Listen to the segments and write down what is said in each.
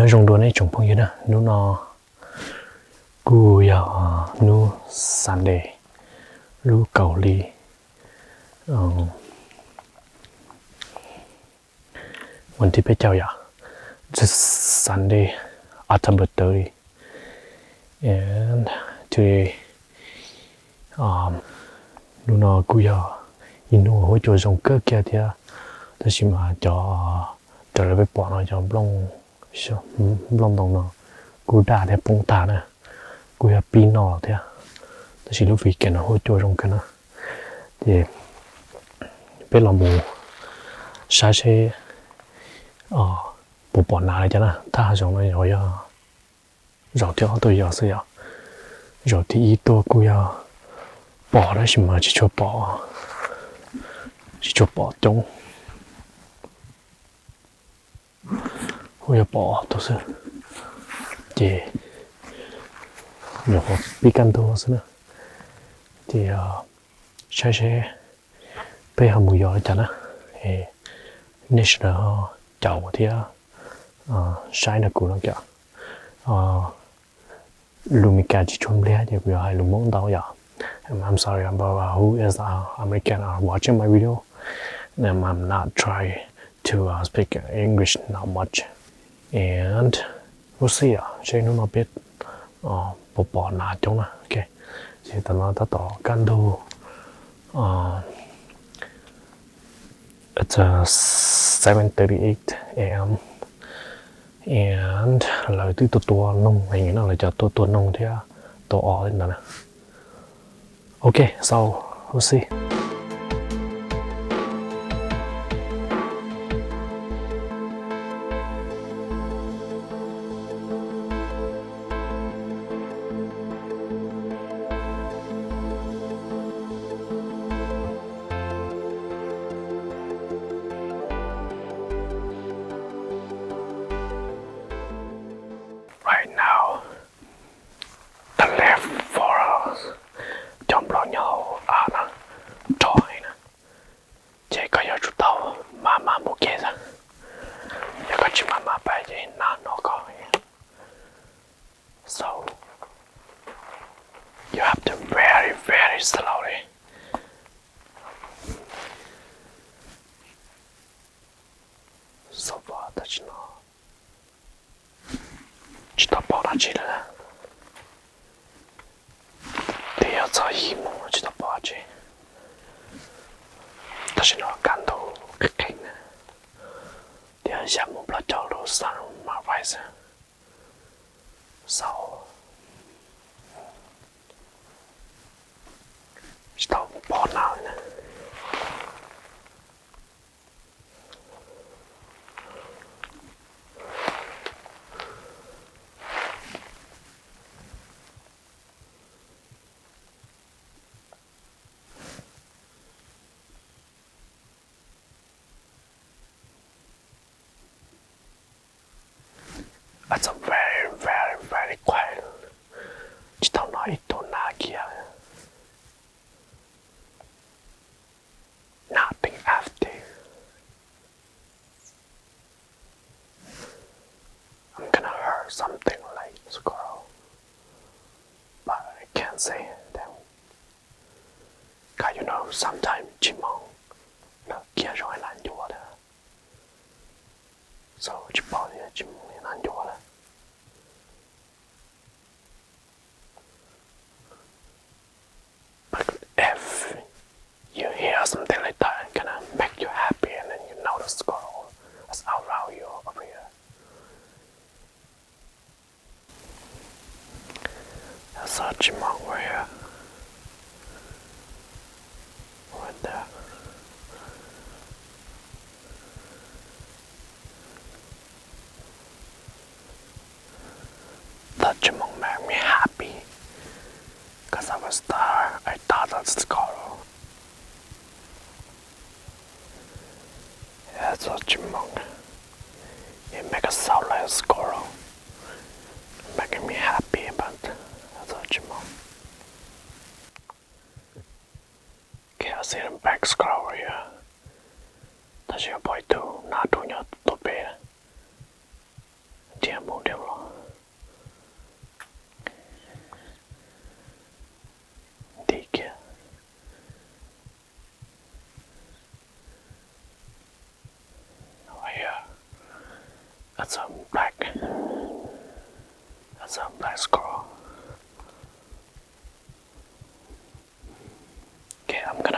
Nyob zoo dua nej tsoom phooj ywg na, hnub no kuj yog hnub Sunday lub kaum hli vas thib peb caug yom, Sunday, October thirty. And today, hnub no kuj yog ib hnub huab cua zoo kawg kiag thiab, tab sis mas cov, raws li peb pom no cov nplooj ntoo no kuj daj thiab poob tag na, kuj yog pib noj los thiab, tab sis lub weekend no huab cua zoo kawg na. Ces peb los mus saib seb puas pom nas li cas na. Thaj hav zoov no yog zaum thib ob tuaj yos xwb yom. Zaum thib ib tuaj kuj yog pom tab sis mas tsis tshua pom, tsis tshua pom coob, kuj yog pom tus xwb. Ces nyuam qhuav pib kaj ntug xwb na, ces saib seb peb ho mus yos li cas na. Nej sawv daws ho caum thiab saib nrog kuv no kiag. Lus Meskas tsis tshua mpliag ces kuv yuav hais lus Hmoob ntau yom. I'm sorry about who is American are watching my video. And I'm not try to uh, speak English not much. And we'll see yom, seb hnub no peb puas pom nas coob na. Ok, ces tam no tab tom kaj ntug seven thirty-eight a.m. And lawv twb tuaj tua noog heev no, lawv cov tuaj tua noog thiab tua os li ntawd na. Ok, so we'll see. Right now, the left forearm, cov nplos nyob hauv av no rog heev na, ces koj yuav tsum tau maj maj mus kev xwb. Yog koj tsis maj maj pais ces nas hnov koj. So you have to very very slowly. So far tam sim no tsis tau pom dab tsi li. Twb yuav txog yim moos tsis tau pom dab tsi. Tam sim no kaj ntug qeeb qeeb na, thiab xya moos plaub caug lub sun mas vais xwb. So tsis tau pom nas li na. It's a very very very quiet. Tsis tau hnov ib tug nas kiag. Nothing active. I'm gonna hear something like squirrel, but I can't see them. Cause you know sometimes tsis moos lawv kiag zoo li nas ncuav thiab. So tsis paub tias tsis moos li nas ncuav lawm. But if you hear something like that, it's gonna make you happy, and then you know the squirrel is around you over here. That's such a monk right here. Right there. That chipmunk make me happy. Cause I was there, I thought that's the squirrel. Yeah, that's a chipmunk. It make a sound like a squirrel. Making me happy, but that's a chipmunk. Okay, I see the black squirrel over here. Tab sis pom ib tug nas rau nyob tom pem. Nrhiav mus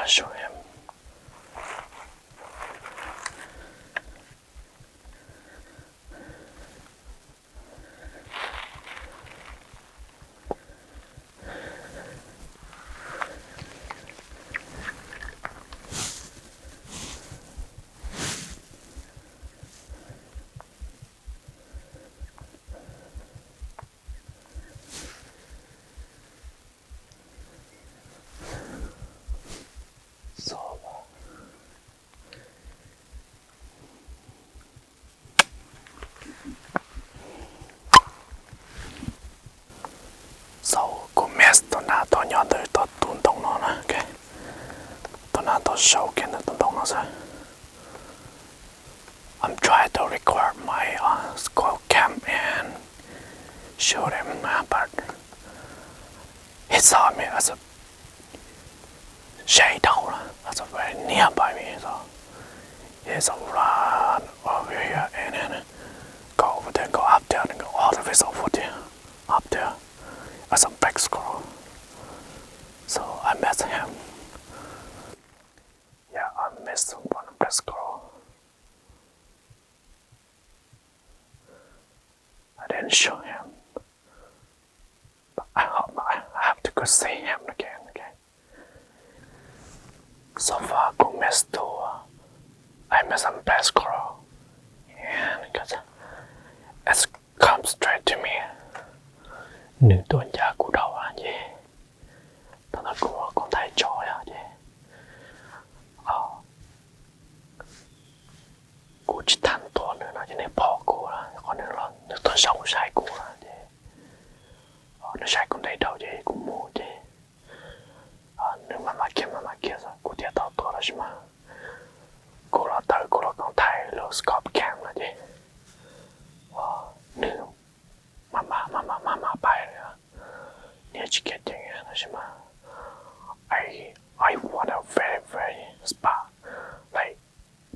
I'll show him. So, so kuv miss tus nab tau nyob ntawm tau tus ntoo no na. Tus nab tau sau kiag ntawm tus ntoo no xwb. I'm trying to record my uh, school camp and show them, uh, but he saw me as a shadow, as a very nearby me, so he's a run over here and then go over there, go up there, and go all the way over there, up there, as a black squirrel. So I miss him. Yeah, I miss one black squirrel. I didn't show him. But I hope I have to go see him again, okay? So far, kuv miss tus, I miss some best girl. And because it's come straight to me. Nws tuaj ncaj kuv dhau ces, thaum ntawd kuv koom tais tso yog ces, kuv tsis tham tuaj nws no ces nws pom kuv, qhov nws los nws tuaj zoo saib kuv no ces, nws saib kuv ntev dhau ces kuv mus ces, nws maj mam kiag maj mam kiag xwb kuv thiaj tau tuaj tab sis mas kuv los tawm kuv los koom tais lub Scott Camp no ces, nws maj mam maj mam maj mam pais li, nws tsis kiag ceev tab sis mas I, I want a very, very spot, like,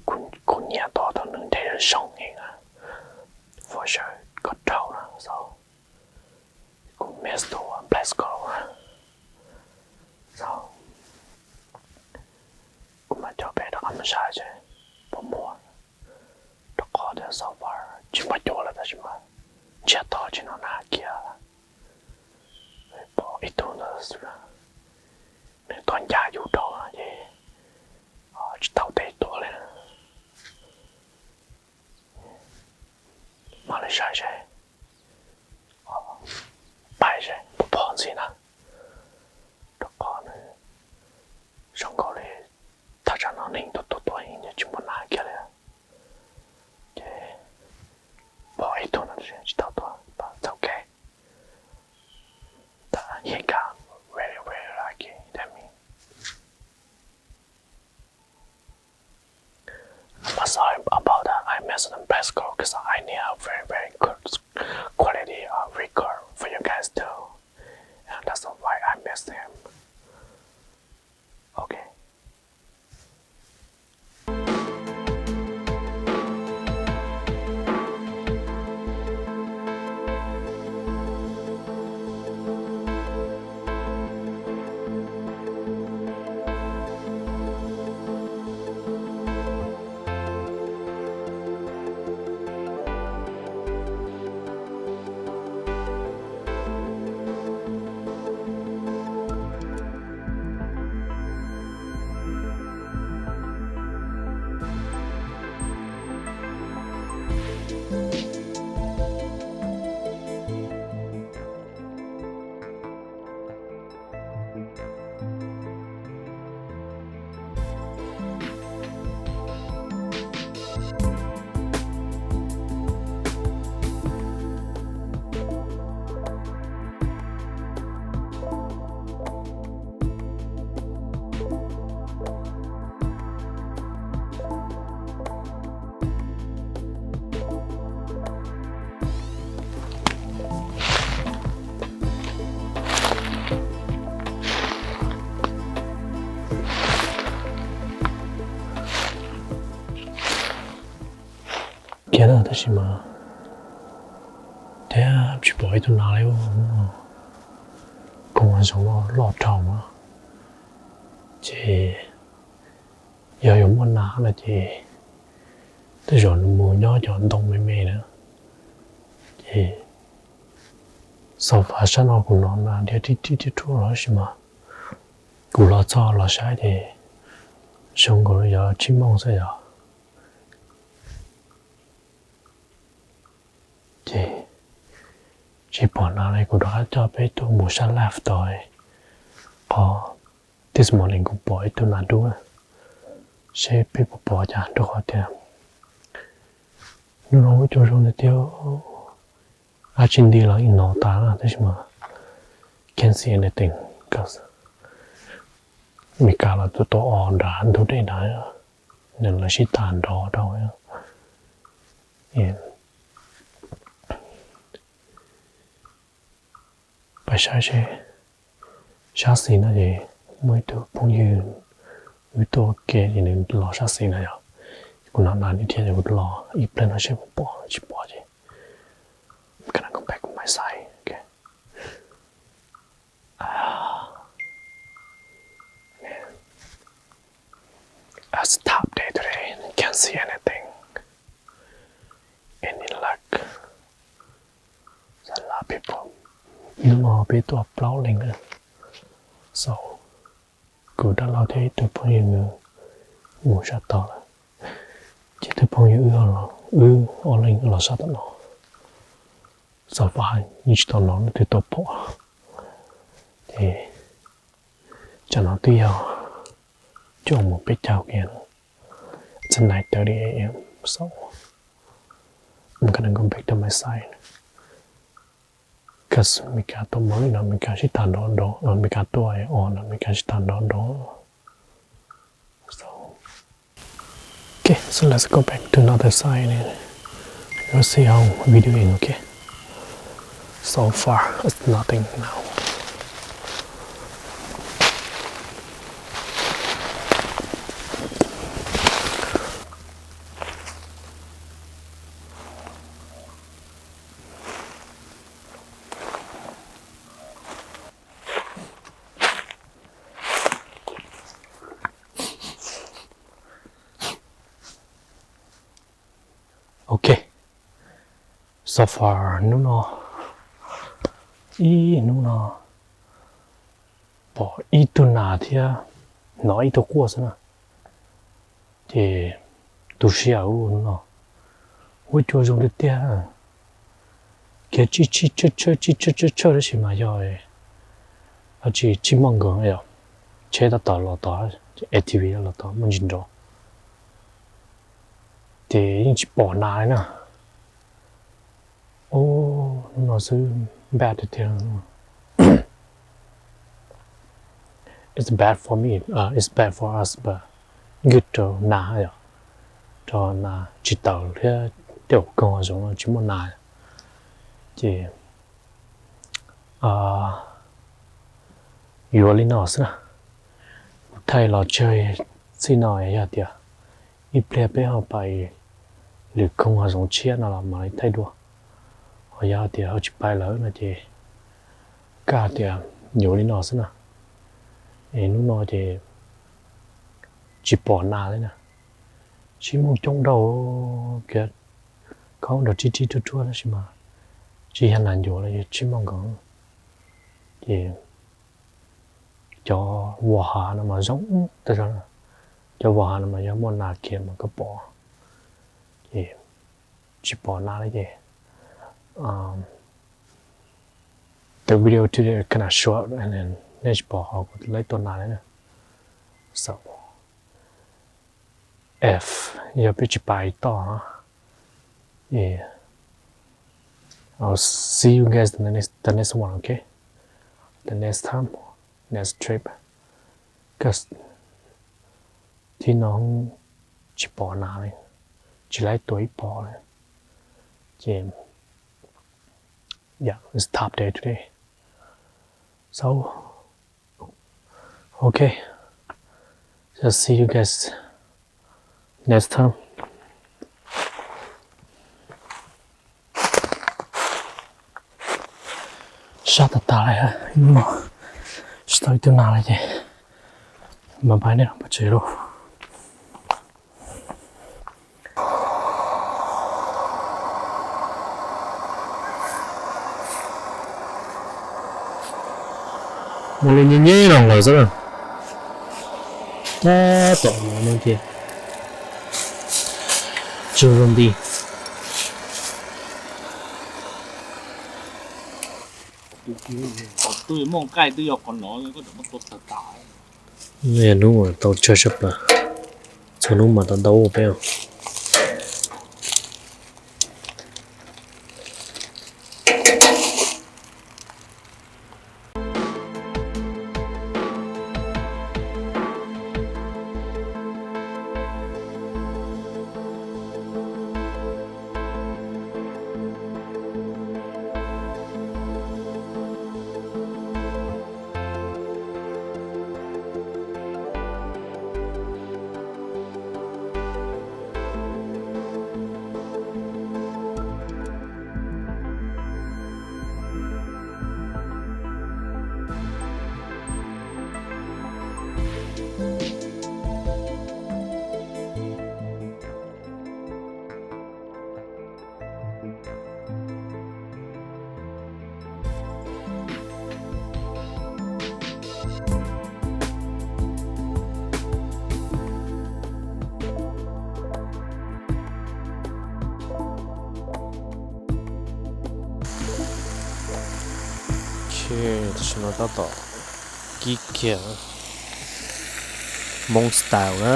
kuv nyiam tau tau nws nrhiav zoo heev na, for sure, koj dhau na, so kuv miss tus Black Squirrel na, so kuv mam coj peb rov qab mus saib seb puas muaj, rau qhov tias so far tsis muaj cua lawm tab sis mas ntsiag to tsis hnov nag kiag. Pom ib tug ntawd xwb, nws tuaj ncaj yus dhau no ces tsis tau teb tuaj li. Mam li saib seb, pais seb puas pom ntxiv na, rau qhov nws zoo nkaus li thaj tsam no neeg tuaj tuaj tuaj heev ces tsis muaj nag kiag li. Ces pom ib tug no tsis tau tuaj, but it's okay. He got very, very lucky than me. I'm sorry about that. I missed the best goal because I need a very, very good quality uh, record for you guys too. And that's why I missed him. Okay. Kiag na tab sis mas thiab tsis pom ib tug nas li. Koom hav zoov no loj dhau na, ces Yog yuav muaj nas no ces tej zaum nws mus nyob cov ntoo me me na. Ces so far sab no kuv hnov nas dhia tib tib tib rhuaj los sis mas kuv los txog los saib ces zoo nkaus li yog chipmunk xwb yog. Ces tsis pom nas li, kuv rov qab coj peb tuaj mus sab lab tod. Qhov this morning kuv pom ib tug nas dub, seb peb puas pom cas, rau qhov tias hnub no ua cua zoo tiag tiag, dab tsi nti los yeej hnov tas na, tab sis mas can't see anything. Meskas los tus tau os nrad ntug dej nrad, nws lawv sib tham nrov rau. Pais saib seb, sab xis no ces muaj ib tug phooj ywg wb tuaj ua ke ces nws los sab xis no yog. Kuv hnov nas dhia ces kuv los ib pliag no seb puas pom, tsis pom ces I'm gonna go back to my side. It's a tough day today. Can't see anything. Any luck? There's a lot of people. Hnub no peb tuaj plaub leeg na. So kuv dab laug thiab ib tug phooj ywg nws mus sab tod lawm, ces tus phooj ywg wb, wb ob leeg los sab tom no. So far yeej tsis tau hnov leej twg tau pom. Ces tsam no twb yog cuaj moos peb caug kiag, it's nine thirty a.m. So I'm gonna go back to my side. Cause Meskas tuaj mus li no Meskas sib tham nrov nrov, Meskas tuaj os no Meskas sib tham nrov nrov. So, okay, so let's go back to another side and we'll see how we doing, okay? So far, it's nothing now. Ok, so far hnub no, ib hnub no pom ib tug nas thiab hnov ib tug quaj xwb na. Ces tu siab ua hnub no, huab cua zoo tiag tiag. Kiag tsis tshaj tshaj tshaj tab sis mas yog dab tsi chipmunk yom, tsheb tab tom los tod, A T V los tod muaj ntsis nrov. Ces yeej tsis pom nas li na. Hnub no xwb bad tiag tiag. It's bad for me, it's bad for us, but good rau nas yom, rau nas tsis tawm thiab tej zaum koog hav zoov no tsis muaj nas. Ces yuav li no xwb na. Kuv thaij los tsawg txij no yog tias ib pliag peb ho pais lwm koog hav zoov tshiab no los mam li thaij dua. Ho yog tias ho tsis pais lawm no ces kaj tias yuav li no xwb na. Es hnub no ces tsis pom nas li na. Chipmunk coob dhau, kiag khaub nrog rib rib ruaj ruaj tab sis mas tsis yog nas ncuav los yog chipmunk nkaus. Ces cov vos hav no mas zoo, cov vos hav no mas yog muaj nas kiag mas koj pom. Ces tsis pom nas li ces the video today kind of short and then nej tsis pom qhov kuv laib tua nas li na. So if yog peb tsis pais toj, yeah, I'll see you guys in the next, the next one, okay? The next time, next trip. Cause tib no tsis pom nas li, tsis laib tua ib pob li. Ces yeah, it's tough day today. So, okay. So see you guys next time. Sab tag tag li, hnub no tsis tau ib tug nas li ces mam pais nej pov tseg lauj. Muaj lub nyeb nyeb no los xwb na. Tab tom no ces tsw zoo nti. Twb muaj nqaij twb yog qhov no, koj tseem muab tua tag tas. Yog hnub uas tau tsawg tshaj plaws, txhua hnub mas tau ntau peb os. Tam sim no tab tom kib kiag Hmoob style na.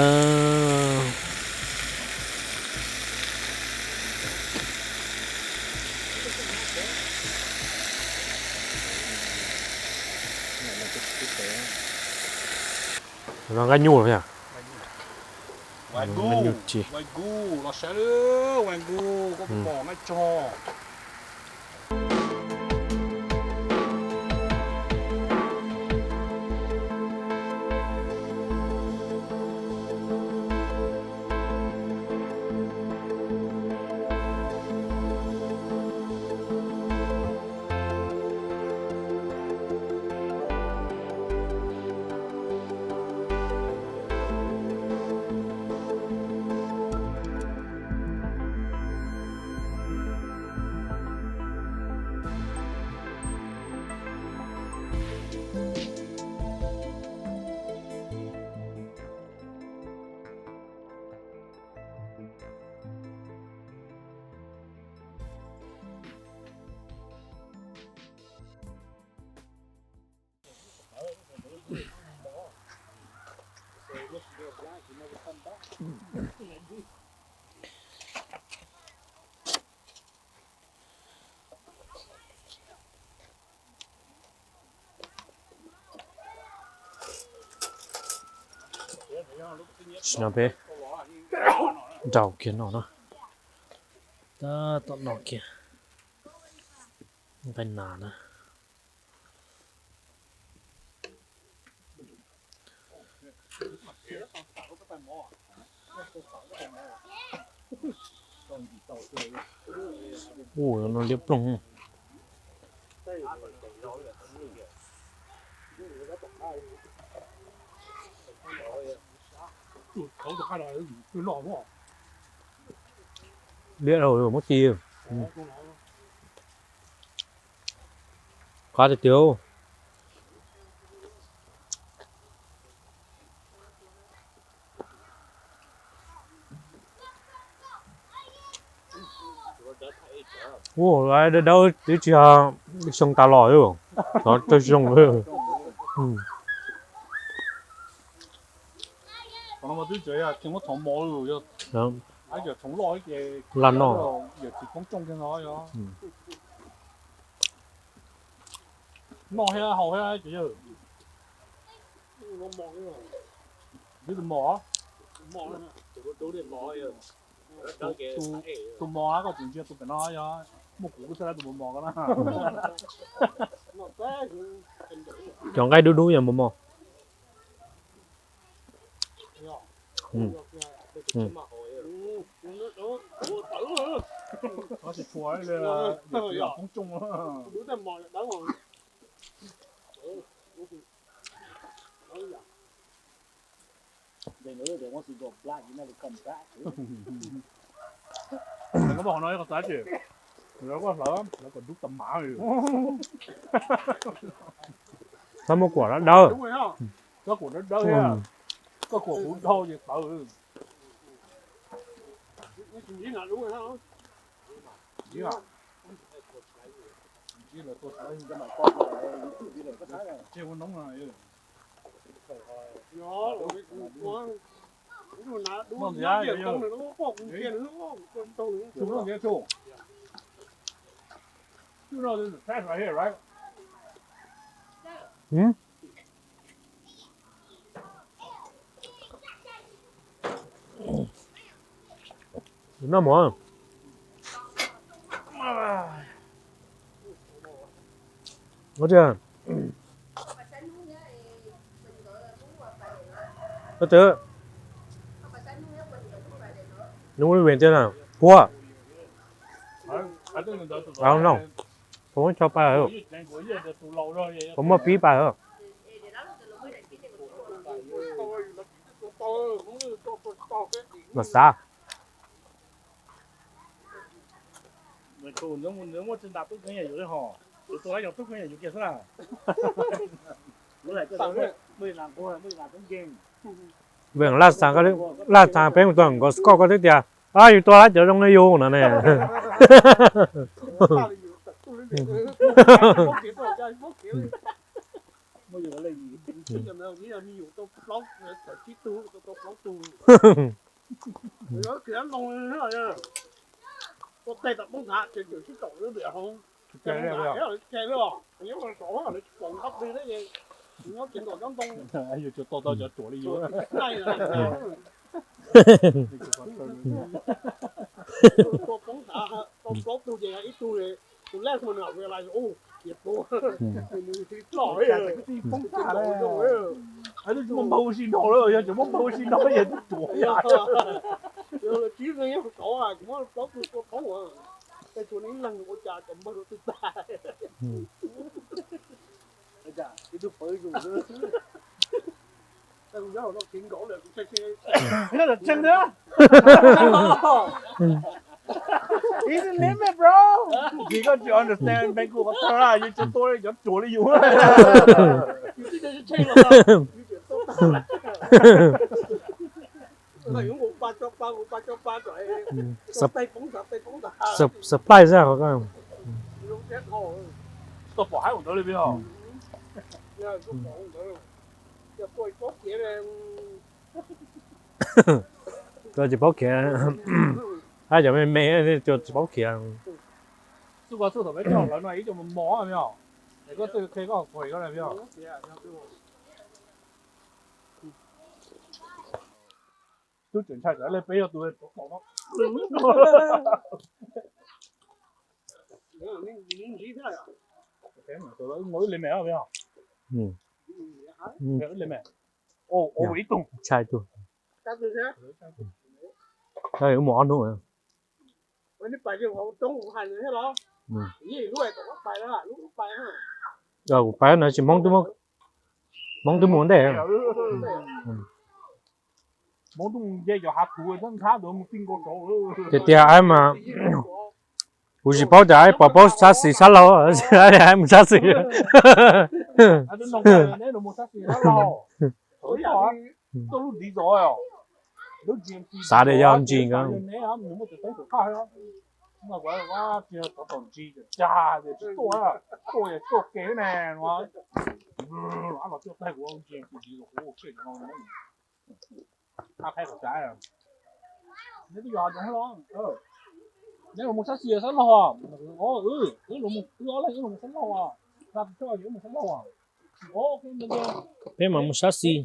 No nqaij nyuj los yog? Wagyu, Wagyu los saib, Wagyu koj pom nqaij tsog. Tam sim no peb nraus kiag no na. Tab tom no kiag nqaij nas na. Ua no liab ploog. Liab dhau muab ci. Qab tiag tiag. Ua, dawb dawb twb tsis xyoo tas los, tsawg xyoo. Laj noj. Noj thiab haus thiab. Twb tus mos, tus mos na, koj tseem ntsia tus pem no yog muaj kuv kuj txhaj tus mos mos ko na. Cov nqaij dub dub yog mos mos. Koj muab qhov no ib qho xav ces lawv koj hlawv, lawv kom dub tas mav li. Txhob muab kuam dawb dawb. Txhob kuam dawb dawb thiab. Koj kuam kuv dhau ces tawv. Noj mov. Ua tsi? Ua tsi? Nws ua li tiag na. Puag. Puas muaj tso pa lawm? Puas muaj pib pa lawm? Mas xav. Muaj tsis ntas tub kheej yus li hos, tus tua yog tub kheej yus kiag xwb na. Laj xav, laj xav peb mus tua nkaus koj, koj twb tias, a, yus tua lawm cov zoo li yus no ne. Yus tsis tau tau cov ruam li yus. Tua poob thav tau plaub tug ces ib tug, tus lej mus nws realize, ua, tias tua, nws thiaj li ploj. Muaj npawg ua si nrog lawm, yog tseem muaj npawg ua si nrog yog twb ruam. Yog tsib leeg nyob hauv tod, kuv muab plaub tug tua poob, tej tsuas ib leeg ua cas cov npawg rau twg tag. Ib tug pawv zus xwb. He's a limit, bro. Vim koj tsis understand Vancouver qhov chaw, yus tsis tua li cov ruam li yus. Supply xwb. Tau pom haib ua ntawd li os. Tsis paub khiav, hab cov me me tsis paub khiav. Xub koj xub thaum peb coj lawv no ib co mos mos os, es koj txawj qhia koj qhia koj na. Tub tseem ntshai tsam le peb yog tus no. Ua ib le me, ua ib tug. Ntshai tug. Mus ob hnub. Kuv pais no tsis Hmoob, Hmoob twb mus ntej. Tiag tiag, kuv tsis paub tias pom paub sab xis sab laug, mus sab xis. Xav tias yog G nkawd. Neb los mus sab xis sab laug os? Wb ob leeg wb los mus sab laug os. Peb mam mus sab xis.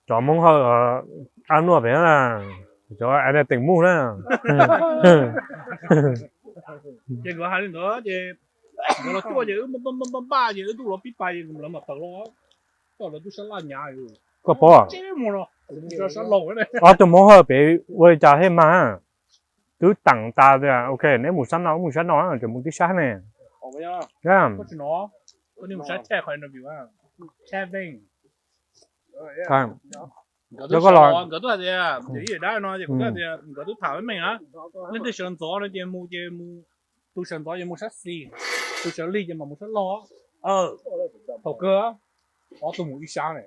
Cov Hmoob Hawj, ab nuaj pem na, cov teem muj na. Ces nkawd hais li ntawd ces nkawd los tuaj ces wb npaj npaj npaj ces wb tub los pib pais ces lawv mam tawm los, koj lawv tub sab laj nyav. Koj paub, ob tug Hmoob Hawj pem ua li cas thiaj mag, twb teem tas tias ok neb mus sab no mus sab no ces mus tib sab ne. Koj mus saib Chad qhov interview, Chad Vane. Nkawd twb hais tias, yam dab no ces kuv twb hais tias nkawd twb tham meej na, leej twg sawv ntxov no ces mus ces mus, tus sawv ntxov ces mus sab xis, tus sawv lig ces mam mus sab laug. Thaum kawg ob tug mus ib sab ne.